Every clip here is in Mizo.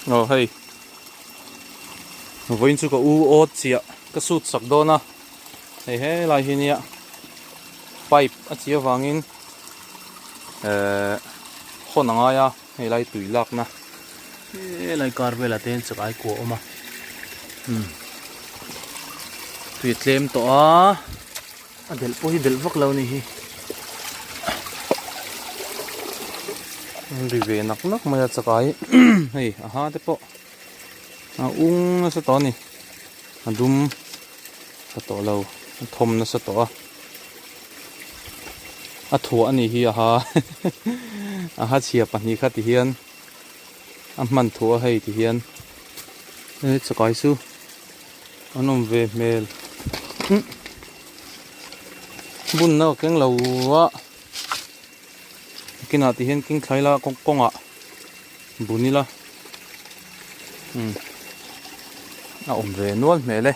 Aw hei vawiin chu ka u awt chiah ka sut sak dawn a hei helai hi nia pipe a chi avangin ehh hawn a ngai a hei lai tui lakna helai kar velah te hian chak ai kua a awm a umm tui a tlem tawh a. A delh pawh hi delh vak lo a ni hi. An ri ve nak nak mai a chakai hei a ha te pawh a ung nasa tawh a ni a dum tha tawh lo a thawm nasa tawh a a thuah a nih hi a ha a ha chhia pahnih kha ti hian a hman thuah a hei ti hian he chakai chu. An awm ve hmel bunna ka keng lo a kinah ti hian keng thlai la kawngah bun ila umm a awm ve nual hmel e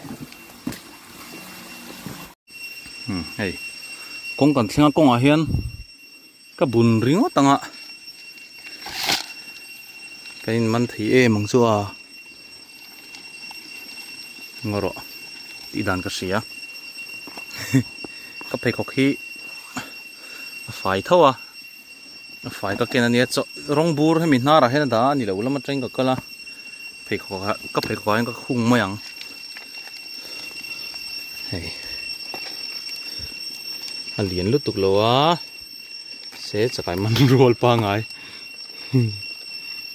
umm hei kawng kan thleng a kawngah hian ka bun ringawt ang a ka in man thei em ang chu a. Ngaw rawh tih dan ka hria ka pheikhawk hi a fai tho a a fai ka ken ania chaw rawng bur hemi hnarah hian a dah a ni lo lam atangin ka kal a pheikhawk ah ka pheikhawk ah hian ka khung mai ang hei a lian lutuk lo a se chakai man rual pangai.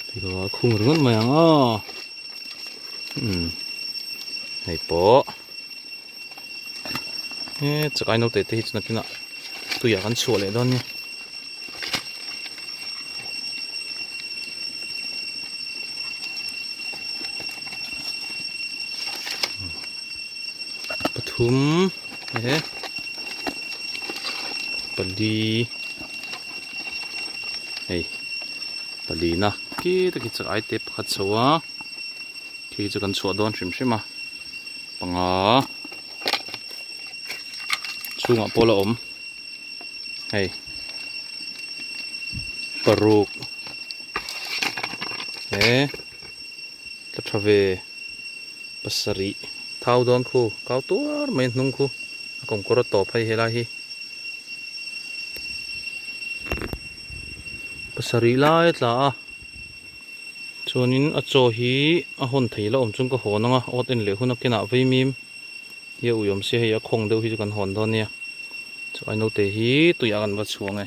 Pheikhawk ah khung ringawt mai ang aw. Umm hei pawh he chakai naute te hi chu nakinah tuiah kan chhuah leh dawn nia. Pathum he pali hei palina khi taki chak ai te pakhat chho a khi chu kan chhuah dawn hrim hrim a panga chhungah pawh la awm hei paruk he tla tha ve. Pasarih thau dawn khu kau tuar mai hnung khu a kawmkawr a tawp hei helai hi pasarih lai a tla a chuanin a chaw hi a hawn thei la awm chung ka hawn ang a awt en leh hun a kenah vaimim hi a ui awm sia hei a khawng deuh hi chu kan hawn dawn nia chuan naute hi tuiah kan va chhuang e.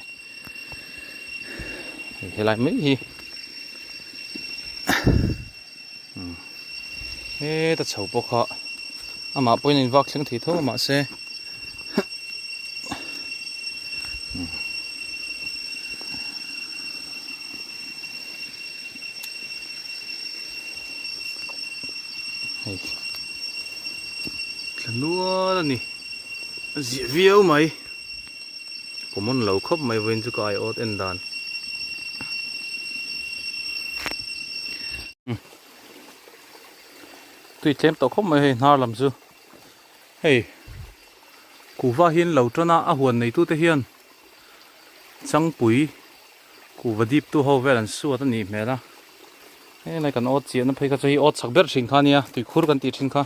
Hei helai mai hi. Heta chho pawh kha amah pawhin a invak thleng thei tho a mahse hei thla nual a ni a ziah viau mai. Common lo khawp mai vawiin chu ka ai awt en dan. Tui tlem tawh khawp mai hei hnar lam chu. Hei kuhva hi an lo tan a, a huan neitute hian changpui kuhva dip tu ho vel an suat a nih hmel a. Helai kan awt chiahna phei kha chu hei awt chak ber thin kha a nia tuikhur kan tih thin kha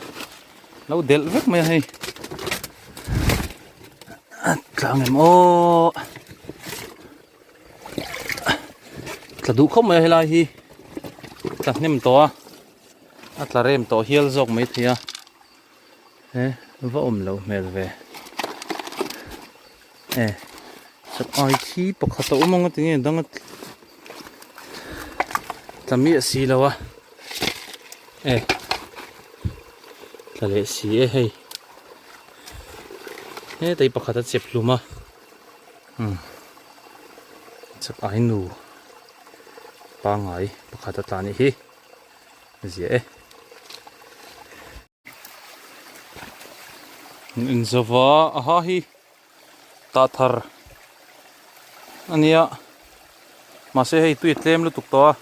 lo delh vek mai a hei. Tlang em aw tla duh khawp mai a helai hi tla hnem tawh a a tla rem tawh hial zawk mai thei a he va awm loh hmel ve e chak ai khi pakhat a awm ang a tinge dang a tla miah si lo a e tla leh si e hei. Hetai pakhat a chep hlum a umm chak ai nu pangai pakhat a tla anih hi zia e. An inzova a ha hi tah thar a nia mahse hei tui a tlem lutuk tawh a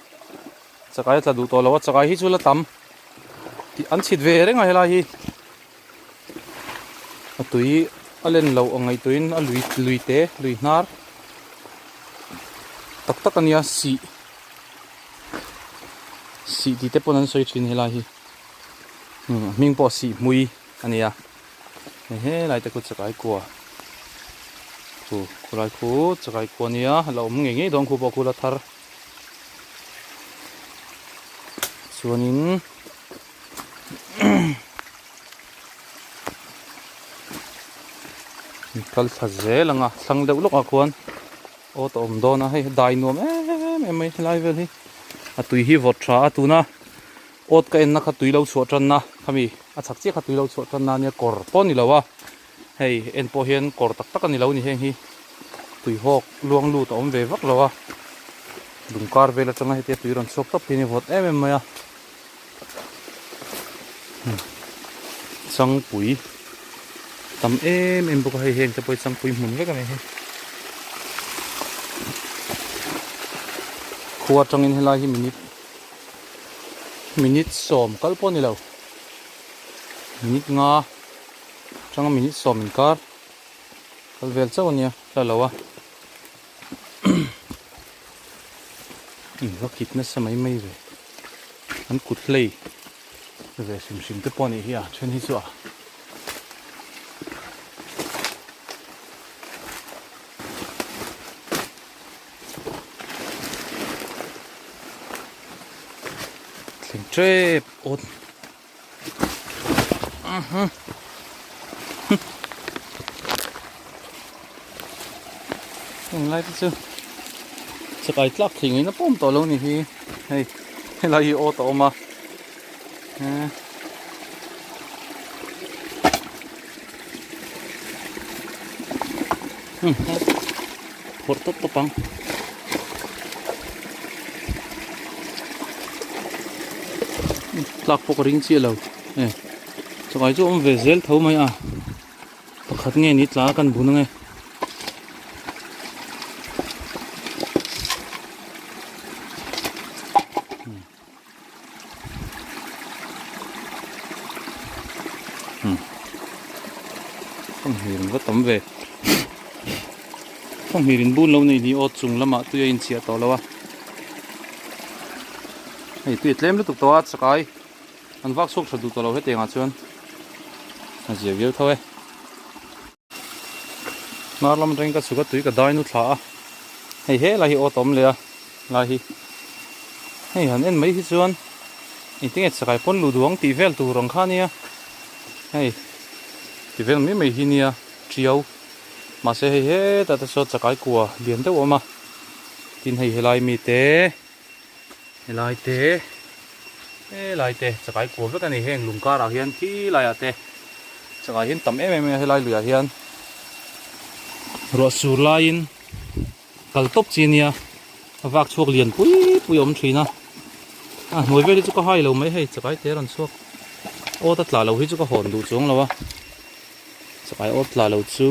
chakai a tla duh tawh lo a chakai hi chu la tam tih an chhit ve reng a helai hi a tui a len loh ang ngaihtuahin a lui lui te lui hnar tak tak a nia sih. Sih tih te pawn an sawi thin helai hi umm a hming pawh sih hmui a ni a hei helai te khu chakai kua khu khulai khu chakai kua a nia a la awm ngei ngei dawn khu pawh khu la thar chuanin kal thla zel ang a thlang deuh lawkah khuan aw ta awm dawn a hei dai nuam em em mai helai vel hi a tui hi vawt tha a tuna awt ka enna kha tui lo chhuah tanna khami a chhak chiah kha tui lo chhuah tanna ania kawr pawh a ni lo a hei en pawh hian kawr tak tak a ni lo ni heng hi tui hawk luang lut a awm ve vak lo a lungkar vel atanga hetia tui rawn chhuak tawp hi a ni vawt em em mai a. Changpui tam em em bawk a hei heng te pawh hi changpui hmun vek a ni hi khua atangin helai hi minute minute sawm kal pawh a ni lo minute nga atanga minute sawm inkar kal vel chauh a nia hla lo a. In va kit nasa mai mai ve an kut hlei ve hrim hrim te pawh a nih hi a then hi chu a thleng tep awt. Heng lai te chu chakai tlak thei ngei na pawm tawh lo ni hi hei helai hi awt a awm a phawrh tawp tawp ang. Tlak pawh ka ring chiah lo e chakai chu a awm ve zel tho mai a pakhat nge ni tla kan bun ange. Fanghmir an va tam ve fanghmir in bun lo nei ni aw chung lamah tui a inchhiah tawh lo a hei tui a tlem lutuk tawh a chakai an vak chhuak tha duh tawh lo hetiang ah chuan a zia viau tho e. Hnar lam atangin ka chhuk a tui ka dai nu thla a hei he lai hi aw ta awm leh a lai hi hei han en mai hi chuan engtin nge chakai pawn luh duh ang tih vel tur ang kha ania hei ti vel mai mai hi nia tiau mahse hei hetah te sawn chakai kua lian deuh a awm a tin hei helai mi te helai te helai te chakai kua vek a ni heng lung karah hian khi laiah te chakai hian tam em em a helai luiah hian ruah sur laiin kal tawp chi ania a vak chhuak lian pui pui a awm thin a a hnuai vel hi chu ka hai lo mai hei chakai te rawn chhuak awt a tla lo hi chu ka hawn duh chuang lo a chakai awt tla lo chu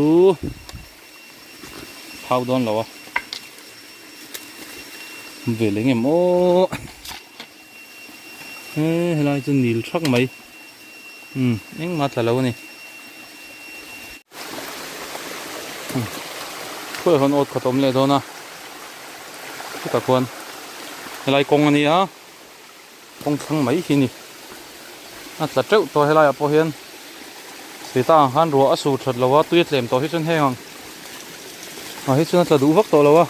phau dawn lo a ve leh ngem aw he helai chu nil thak mai umm engmah tla lo a ni khawiah khawn awt khat a awm leh dawn a chutah khuan helai kawng a ni a kawng thlang mai hi a ni a tla teuh tawh helaiah pawh hian sita ang khan ruah a sur that lo a tui a tlem tawh hi chuan heng ang ah hi chuan a tla duh vak tawh lo a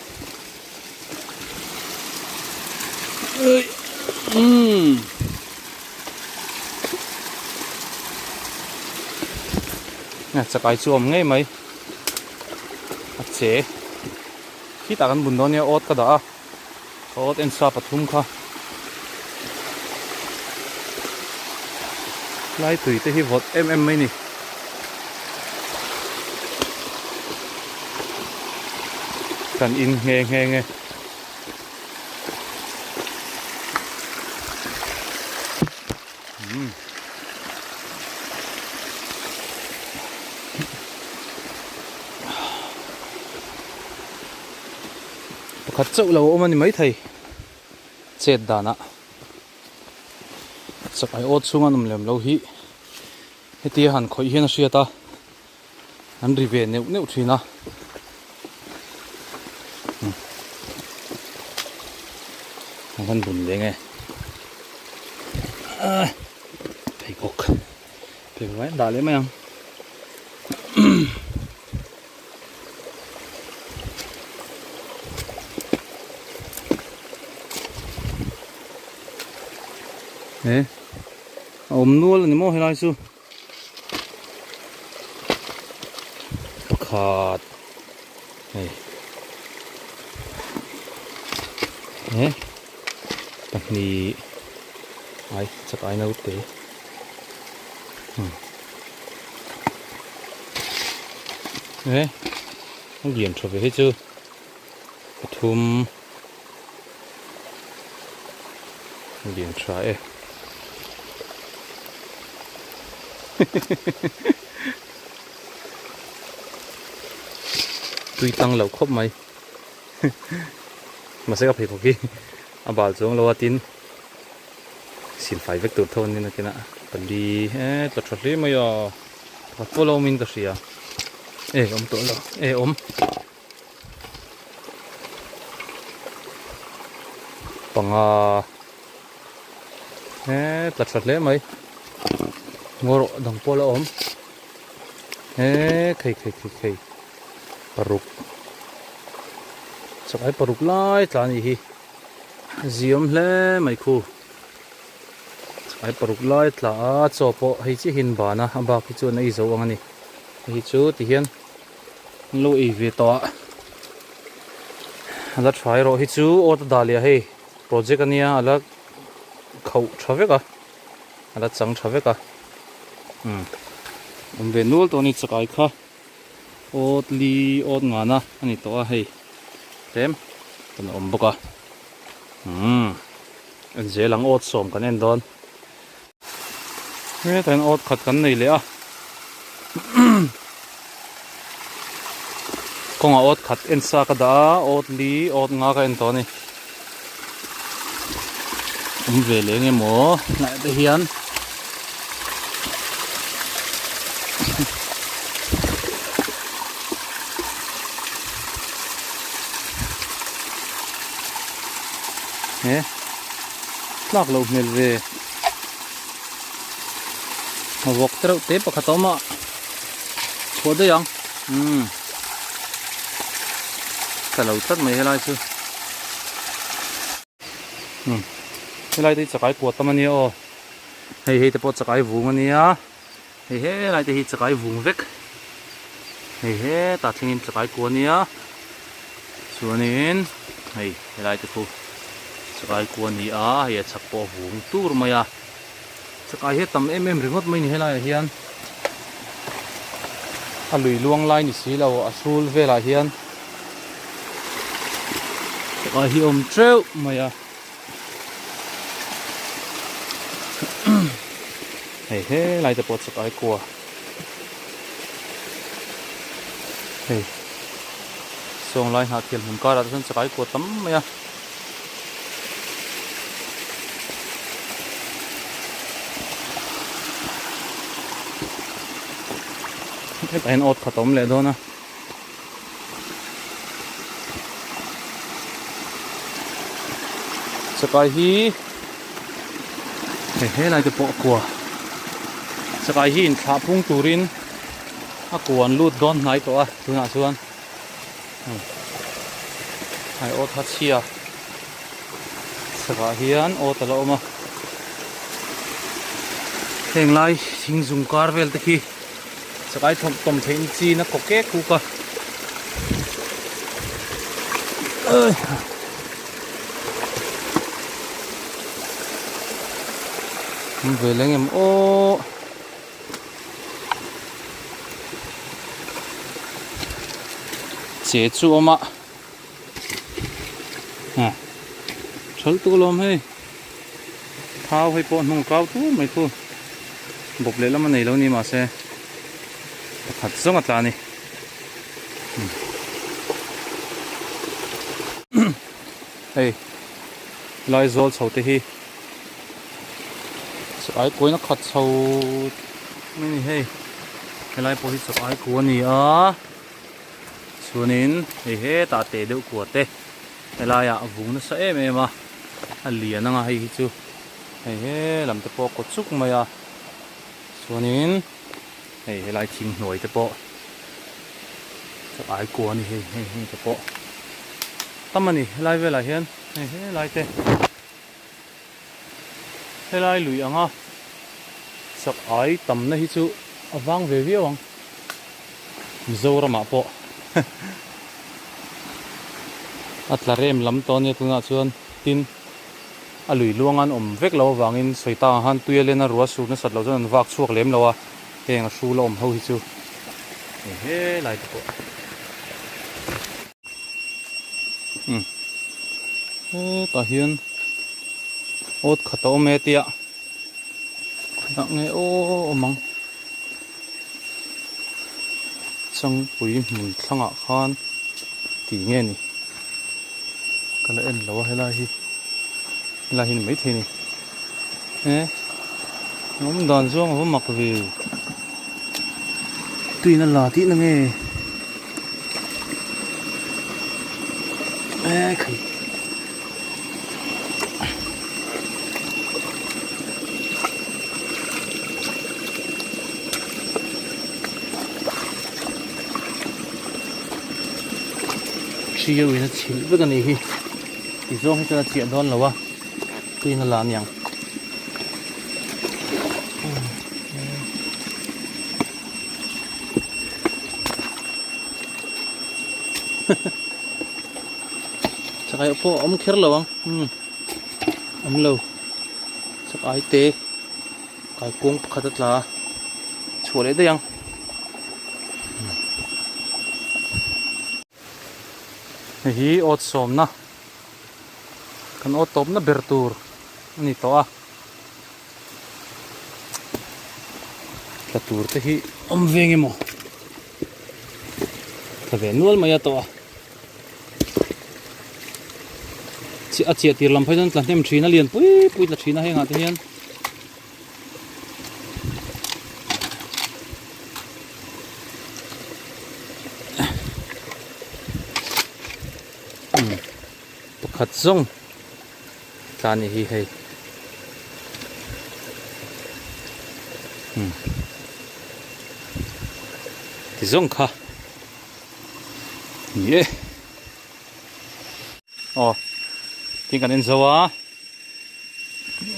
umm chakai chu a awm ngei mai a che khitah kan bun dawn nia awt ka dah a. Awt en sa pathum kha lai tui te hi vawt em em mai ni. Kan in nghe nghe nge. Umm. Pakhat chauh lo a awm a ni maithei chet danah chakai awt chhunga an awm lem lo hi hetia han khawih hian a hriat a an ri ve neuh neuh thin a an han bun leng e. Pheikhawk pheikhawk ah hian dah leh mai ang. He a awm nual a ni maw helai chu pakhat hei he pahnih ai chakai naute he a lian tha ve hi chu pathum a lian tha e tui tang lo khawp mai mahse ka pheikhawk hi a bal chuang lo a tin. Silfai vek tur tho an ni nakinah pali e tla tha hle mai a pakhat pawh la awmin ka hria e awm tawh lo e awm panga e tla tha hle mai ngawrawh dang pawh la awm e khei khei khei khei paruk chakai paruk lai tla a nih hi. Ziawm hle mai khu. Ai paruk lai tla a chaw pawh hei chiah hi an ban a a bak hi chuan a ei zo ang a ni. Hei chu ti hian an lo ei ve tawh a. A la tha erawh hi chu awt a dah leh a hei project a nia a la khauh tha vek a a la chang tha vek a umm awm ve nual tawh a ni chakai kha. Awt li awt ngana a ni tawh a hei tlem kan awm bawk a umm en zel ang awt sawm kan en dawn hetah hian awt khat kan nei leh a kawngah awt khat en sa ka dah a awt li awt nga ka en tawh a ni awm ve leh eng emaw hnaiah te hian he tlak loh hmel ve a vawk te reuh te pakhat a awm a chhuah daih ang umm ka lo tlat mai helai chu umm helai te hi chakai kua tam ania aw hei hei te pawh chakai vung ania hei helai te hi chakai vung vek hei hetah thlengin chakai kua ania chuanin hei helai te khu chakai kua a ni a hei a chhak pawh a vung tur mai a. Chakai hi a tam em em ringawt mai ni helaiah hian a lui luang lai ni si lo a hrul velah hian chakai hi a awm teuh mai a hei helai te pawh chakai kua hei sawng lai hnah thiam hmun karah te chuan chakai kua tam mai a. Hetah hian awt khat a awm leh dawn a. Chakai hi hei helai te pawh a kua chakai hi inthlah phung turin a kua an lut dawn hnai tawh a tunah chuan. Hei awt ha chhia chhakah hian awt a la awm a heng lai thing zung kar vel te khi chakai thawm tawm theih na chin a kaw kek kuk a awm ve leng em aw. Che chu awm a ah thal tuk alawm hei thau hei pawh hnung kau tur mai khu bawp leh lam a nei lo ni mahse pakhat zawng a tla a ni hei lai zawl chho te hi. Chaw ai kuain a khat chho mai a ni hei helai pawh hi chaw ai kua a ni a chuanin hei hetah teh deuh kua te helaiah a vung nasa em em a a lian anga hei hi chu. Hei he lam te pawh a kaw chuk mai a chuanin hei helai thing hnuai te pawh ai kua a ni hei hei hei te pawh tam a ni helai velah hian hei helai te helai lui anga sak ai tamna hi chu a vang ve viau ang Mizoramah pawh a tla rem lam tawh a nia tunah chuan tin. A lui luang an awm vek lo avangin sawi tak ang khan tui a len a ruah sur nasat loh chuan an vak chhuak lem lo a, heng a hrul a awm ho hi chu hei helai te pawh umm hetah hian awt khat a awm e tia khawnah nge aw awm ang changpui hmun thlangah khan tih nge ni. Ka la en lo a helai hi helai hi ni maithei a ni e awm dan zawng a va mak ve tuiin a la tih na nge e khai. Ṭhiau in a chhilh vek a nih hi ti zawng hi chuan a chiah dawn lo a tuiin a la aniang chakai pawh a awm kher lo ang umm awm lo chakai te kaikuang pakhat a tla a chhuah leh daih ang. Hei hi awt sawmna kan awt tawpna ber tur a ni tawh a tla tur te hi awm ve nge maw tla ve nual mai a tawh a a chiah tir lam phei chuan tla hnem thin a lian pui pui tla thin a hengah te hian. Pakhat zawng tla a nih hi hei ti zawng kha ni e aw tin kan en zo a.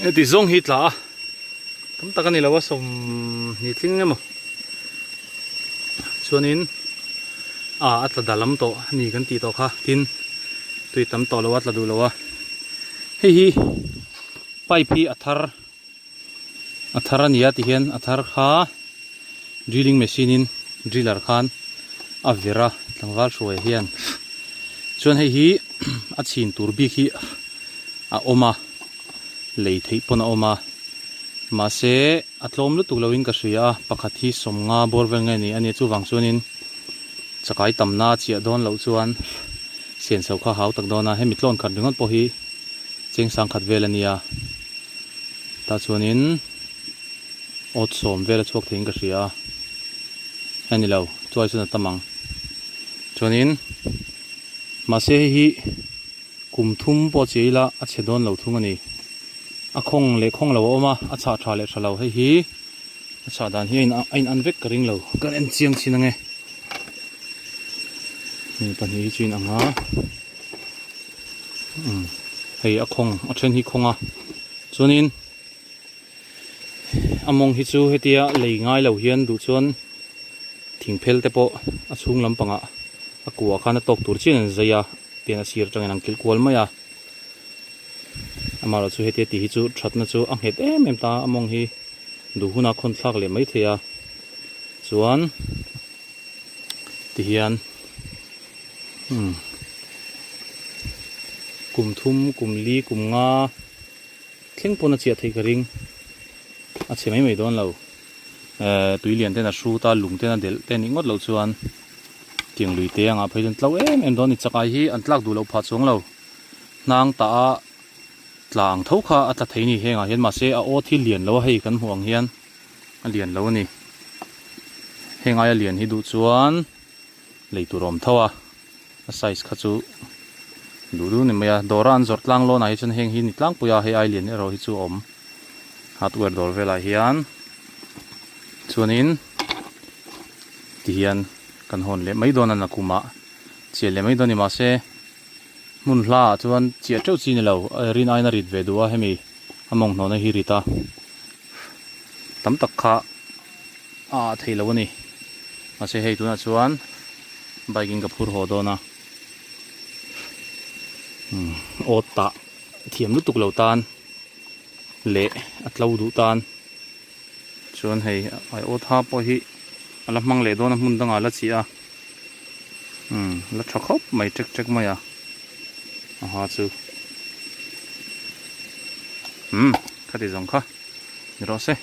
Heti zawng hi tla a tam tak a ni lo a 20 tling emaw chuanin ah a tla da lam tawh a ni kan tih tawh kha tin tui tam tawh lo a tla duh lo a hei hi pipe hi a thar a thar a ni a tihian a thar kha drilling machine in driller khan a vir a tlangval hruai hian chuan hei hi a chhin tur bik hi a awm a lei theih pawn a awm a mahse a tlawm lutuk lo in ka hria a pakhat hi 50 bawr vel nge ni a nia chuvang chuanin chakai tamna a chiah dawn loh chuan senso kha hau tak dawn a hemi tlawn khat ringawt pawh hi cheng sang khat vel a nia tah chuanin awt sawm vel a chhuak theiin ka hria a hei ni lo chuai chuan a tam ang chuanin mahse hei hi kum thum pawh chiah ila a chhe dawn lo thung a ni a khawng leh khawng lo a awm a a chhah tha leh tha lo hei hi a chhah dan hi a in an vek ka ring lo kan en chiang chin ange hei pahnih hi chu in ang a umm hei a khawng a then hi khawng a chuanin A mawng hi chu hetia lei ngai lo hian duh chuan thing phel te pawh a chhung lampangah a kuah khan a tawk tur chian an zai a tian a sir atangin an kilh kual mai a amaherawhchu hetia tih hi chu thatna chu a nghet em em ta a mawng hi duh huna khawn thlak leh mai thei a chuan tihian umm kum thum kum li kum nga. Thleng pawn a chiah theih ka ring. A chhe mai mai dawn lo. Eh tui lian ten a hrut a, lung ten a delh te nih ngawt loh chuan tiang lui te anga phei chuan tlo em em dawn a ni. Chakai hi an tlak duh loh phah chuang lo. Hnang tah a tla ang tho kha a tla thei ni hengah hian mahse a aw thil lian lo a hei kan hmuh ang hian a lian lo a ni. Heng aia lian hi duh chuan lei tur a awm tho a. A size kha chu duh duh ni mai a dawra an zawrh tlang lawn ah hi chuan heng hi ni tlangpui a hei ai lian erawh hi chu a awm. Hardware dawr velah hian chuanin tihian kan hawn leh mai dawn a nakumah chiah leh mai dawn a ni mahse hmun hla ah chuan chiah teuh chi ni lo rin aiin a rit ve duh a hemi a mawng hnawhna hi rit a tam tak kha a ah thei lo a ni mahse hei tunah chuan bike in ka phur haw dawn a umm awt tah thiam lutuk lo tan. Leh a tlo duh tan chuan hei aiawt ha pawh hi a la hmang leh dawn a hmun dangah a la chih a umm la tha khawp mai tek tek mai a a ha chu umm khati zawng kha ni rawh se.